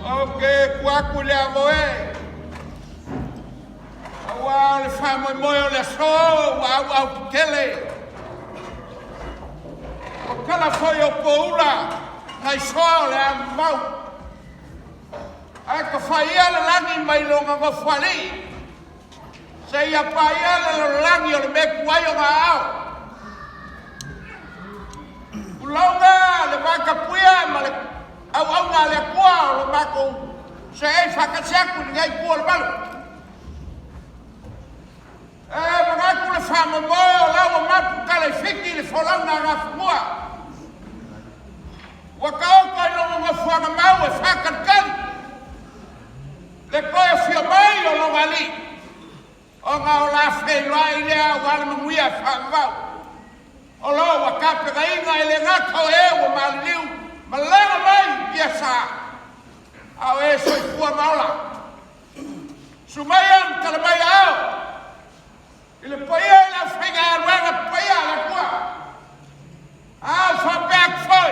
Ou te tu atu i le avoe, aua o le faamoemoe o le aso ua auautetele. Ua tala foi o poula nai soa o le amamau. Ae tafai ia le lagi mai lona nofoalii, seia paia le lalolagi o le mea tuai o aao. Tulauga le vatapuia ma le auauna a le Atua o lo matou seei faatasi atu i lenei itu o le malu. E manatu le faamoemoe o la ua mapu tala i Fiti le folauga a Nafanua. Ua taoto i lona nofoaga mau e faatalitali le toe afio mai o lona alii, ona o la feiloai lea aua le manuia e faavavau. O lo ua tapenaina e le gata o e ua maliliu malaga mai i Tiasa, a o e soifua ma ola. Sumaia ma talamai ao i le paia i le aufaigaluega paia a le Atua. A o faapea atu foi,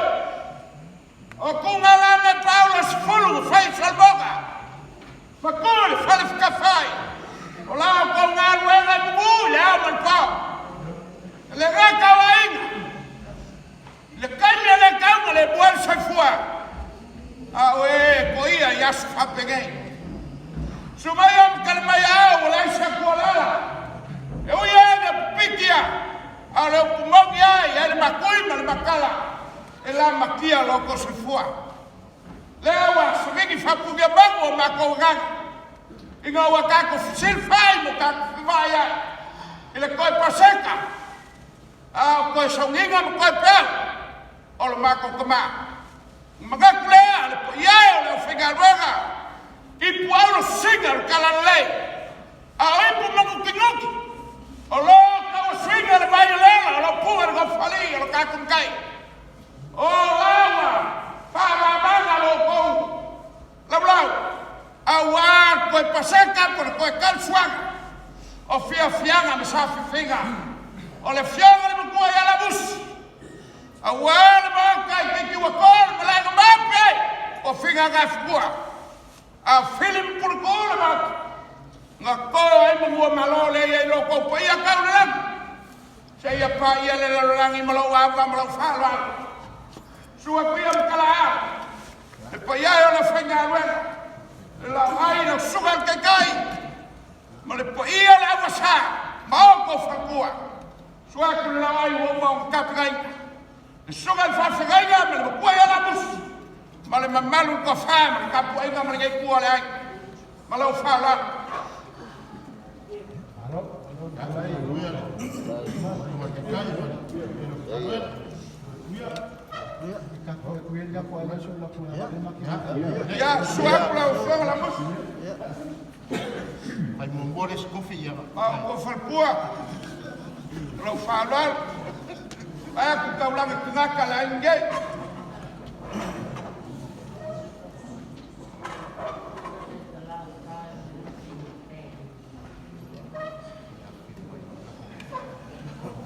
o tuga la me Paulo sefulu ua fai i Solomona, ma tu i le fale fetafai, o la outou galuega e mumu i le ao ma le po. E le gata o aiga, i le taimi e le tau ma le mua le soifua, a o e toia i aso faapenei. Sumaia ma talamai ao ua leai se atualala, e ui e ina pipitia, a o le upu moni lava e i ai le matui ma le matala e lamatia lo outou soifua. Lea ua savini faapunia manu o matou agaga, ina ua tatou fesilafai ma tatou fevaai ai i le toe paseka, a o toe sauniga ma toe peau o le matou tama. Manatu lea le paia e o le aufaigaluega i puao sina o le talalelei, a o ipu manutinuti o lo tauasuina le vai o le ola o lo puga le gofalii o lo tatou matai. O aua faamamaga lo outou laulau, aua toe paseka po le toe tausuaga o fiafiaga ma safifiga o le afioga le matua ia Lamusi, aua le maota i keiki ua to le malaega mape ai o figa gafutua a fili ma pulutu le maota na to ai manua malo le ia i lo tou paia tau le lagi seia paia le lalolagi ma lou ava ma lou faaaloalo. Sua kuia ma talaa le paia e o le faigaluega le lauai lau susuga i le taitai ma le paia o le auvasa ma o tou faletua. Sua atu le lauai ua uma ona tapenaina le susuga i le faafeagaiga ma le matua ia Lamusi ma le mamalu i le toafa ma le tapuaiga ma lenei itu o le aiga ma lau faaaloalo. Ia, sua atu lau Afioga Lamusi. Fai muamua le isi kofi ia. Ma o faletua, lau faaaloalo. Vai atu taulaga tagata le aiga nei.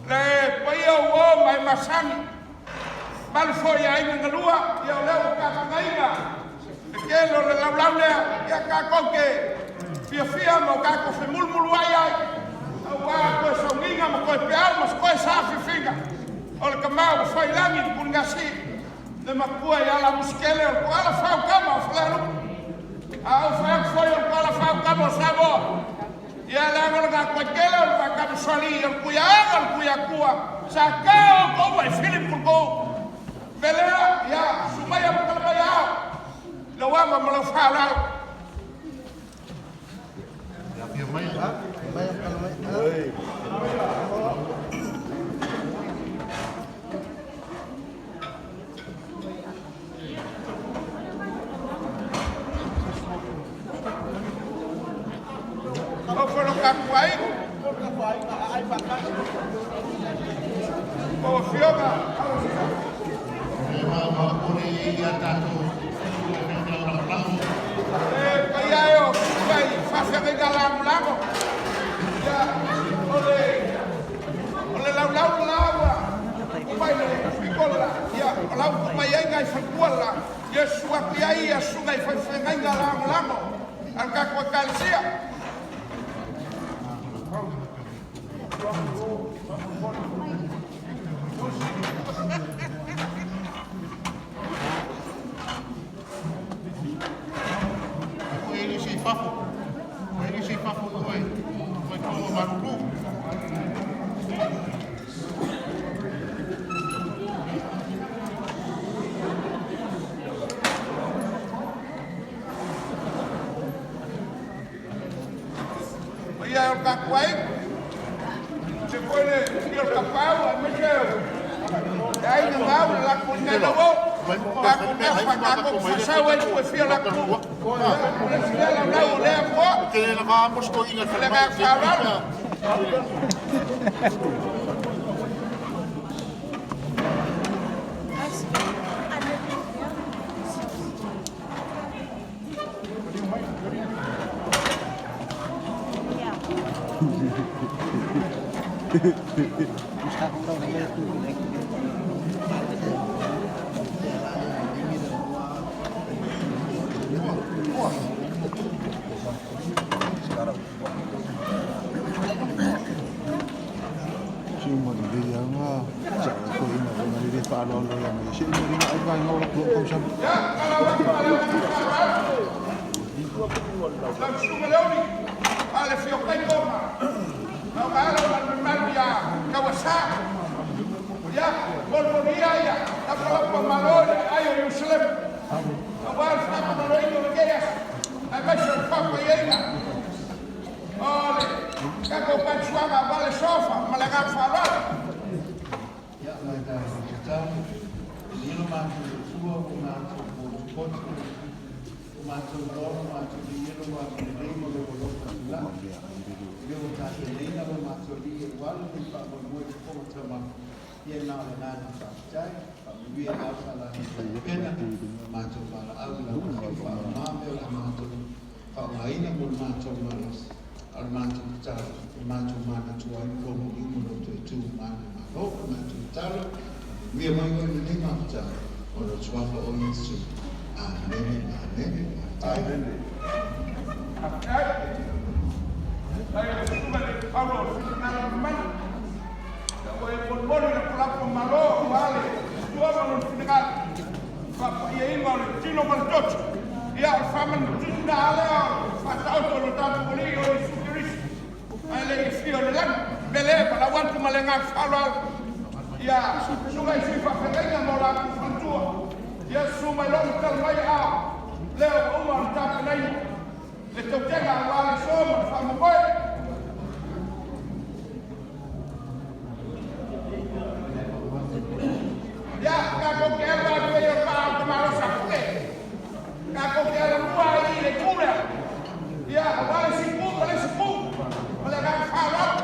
Le paia ua o mai masani, malu foi aiga na lua, ia o lea ua tapenaina le tele o le laulau lea, ia tatou te fiafia ma o tatou femulumulu ai ai, aua toe sauniga ma toe peau ma toe safifiga o le tama ua fai lagi le puligasi le matua ia Lamusikele o le toala fautama o Falealupo. A ou fai atu foi o le toala fautama o Samoa, ia leaga o le gatoaitele o le vaatamasoalii o le Tuiaana o le Tuiatua sa tao outou ai Philip Pultou. Velea, ia sumaia ma talamai ao lau ava ma lau faaaloalo. O folo tapuai. O afioga. E paia e o susuga i faafeagaiga lagolago. Ia, o le laulau le la ua tumai le piko le la. Ia, o lau tumai ai nai faletua le la. Ia susu atu i ai ia susuga i faifeagaiga lagolago a le tatou Ekalesia. Paia e o le tatou aiga, aemaise foi le afio o le Tapaau aemaise o le Aiga na au, le latou Aiga Lauo, tatou nafa, tatou faasau ai nuu e fia o le atunuu. O le isi lea laulau o lea moa, ma le agaga faaaloalo. Ia, tatalo atu ma le agaga faaaloalo lau Susuga Leoni, a le afio Taito ma ona alo ma le mamalu ia Tauasa. Ia, molimoli ia ia lapalapa malo i le aai o Ierusalemu, aua le faamamaloina o lenei aso, aemaise o le faapaia o le tatou tausuaga aua le sofa ma le agaga faaaloalo. Ia, mai tatou tatalo, i lo matou Atua ua matou potopoto, ua matou iloa lo matou viia lo matou lelei ma lou alofa tulai. Lea ua tapenaina lo matou Alii aua lenei faamoemoe i fofoga taumafa, ia na o le agaga faafetai, faamanuia i lau sa latou tapena, matou valaau i lau afio faamama mea o le a matou faaaogaina mo le matou malosi, a o le matou tatalo, e matou manatu ai ma lou maliu ma lou toe tu ma malo, o le matou tatalo, faamanuia mai oe i lenei mafutaga, o le suafa o Iesu. Amene, amene, faafetai. Faafetai. Lai le susuga i le Paulo o le finagalo mamana. Ia ua e molimoli lapalapa malo aua le Atua ma lona finagalo. Faapaiaina o le tino ma le toto. Ia o le faamanatuina lava lea o le faataoto o lo tatou Alii o Iesu Keriso. Ae le i afio i le lagi. Mele e valaau atu ma le agaga faaaloalo. Ia susuga i sui faafeagaiga ma o latou faletua. Ia susu mai loa ma tala mai aao. Lea ua uma ona tapenaina le tautega aua le aso ma le faamoemoe. Ia, tatou te alu atu ai o le vaa o Tamalosa Pule. Tatou te alalua ai i le itu lea. Ia, aua le isi itu ma le isi itu. Ma le agaga faaaloalo.